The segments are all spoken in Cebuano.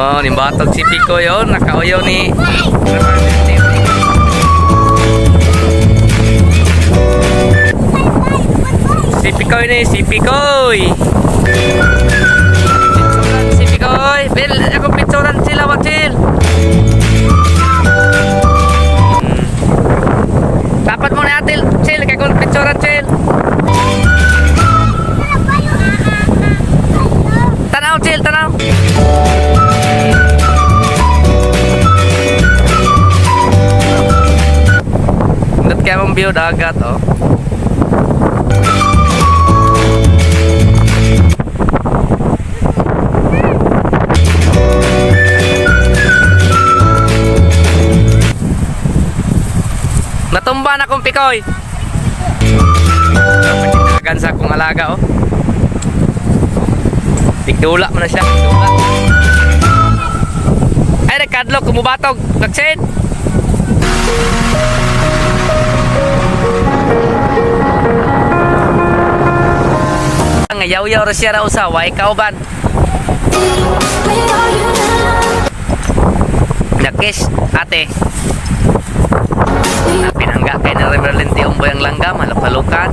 Oh, nimbatog si Pico yon, nakauyaw ni Si Picoy ni, si Picoy. Picturan si Picoy. Bill, ako picturan sila, Watil. Dapat mo na atil, chill, kay kung picturan chill. Tanaw, chill, tanaw. Indot kaya mong view dagat, oh. Natumba na kong pikoy. Dagan sa akong alaga, oh. Tigdula mo na siya, tigdula. Ay, nagkadlok, kumubatog. Kaksin! Ang yaw-yaw ra siya ra usa, way kauban. Nakis, ate. Pinangga kay na Merlin Tiomboy ang langgam, halok-halukan.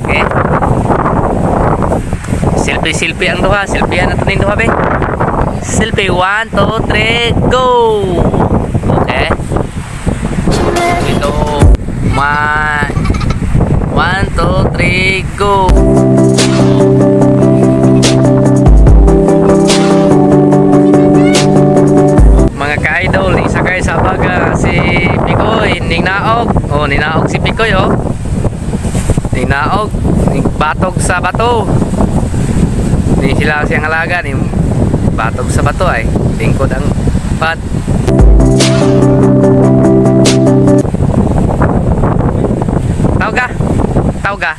Okay. Selfie-selfie ang duha, selfie na to ning duha be. Selfie 1, 2, 3, go. Okay. Ito, 1, 1, 2, 3, go. Mga ka-idol, isa kayo sa baga si Pikoy, ningnaog. Oh, ninaog si Pikoy oh. Ningnaog, ning batog sa bato. Ni sila siyang alaga ni batog sa bato ay lingkod ang pat. Tawag ka? Tawag ka?